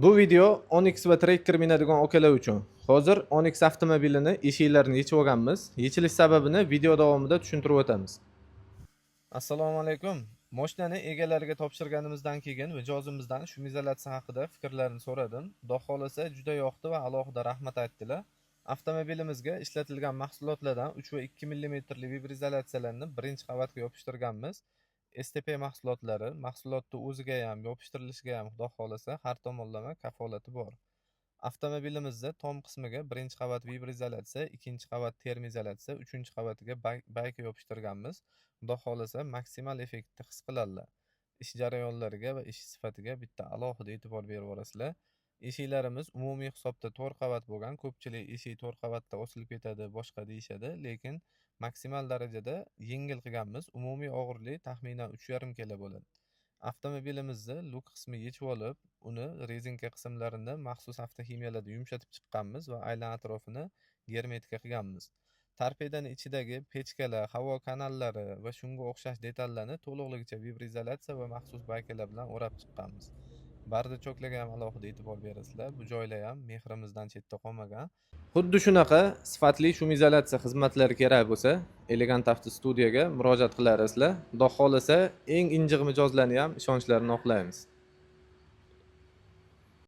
Bu video Onix va Tracker minadigan okalar uchun. Hozir Onix avtomobilini eshiklarini yechib olganmiz. Yechilish sababini video davomida tushuntirib o'tamiz. Assalomu alaykum. Mashinani egalariga topshirganimizdan keyin mijozimizdan shumizolyatsiya haqida fikrlarini so'radim. Xudo xohlasa, juda yoqdi va alohida rahmat aytdilar. Avtomobilimizga ishlatilgan mahsulotlardan 3 va 2 millimetrli vibroizolyatsiyalarni birinchi qavatga yopishtirganmiz. STP mahsulotlari mahsulotni o'ziga ham, yopishtirilishiga ham, xudo xohlasa, har tomonlama kafolati bor. Avtomobilimizda tom qismiga birinchi qavat vibroizolyatsiya, ikkinchi qavat termoizolyatsiya, uchinchi qavatiga bayka yopishtirganmiz. Xudo xohlasa, maksimal effektni his qiladilar. Ish jarayonlariga va ish sifatiga bitta alohida e'tibor berib borasizlar. Eshiklarimiz umumiy hisobda 4 qavat bo'lgan. Ko'pchilik eshik 4 qavatda osilib ketadi, boshqa deyishadi, lekin maksimal darajada yengil qilganmiz. Umumiy og'irlik taxminan 3,5 kilo bo'ladi. Avtomobilimizni luk qismi yechib olib, uni rezinka qismlarini maxsus avtoximiyalarda yumshatib chiqqanmiz va aylan atrofini germetika qilganmiz. Torpedani ichidagi pechkalar, havo kanallari va shunga o'xshash detallarni to'liqligicha vibroizolyatsiya va maxsus baykalar bilan o'rab chiqqanmiz. Бардачок larga ham alohida e'tibor berasizlar. Bu joylar ham mehrimizdan chetda qolmagan. Xuddi shunaqa sifatli shumizolyatsiya xizmatlari kerak bo'lsa, Elegant Avto Studiyaga murojaat qilaverasizlar. Xudo xohlasa, eng injiq mijozlarni ham ishonchlarini oqlaymiz.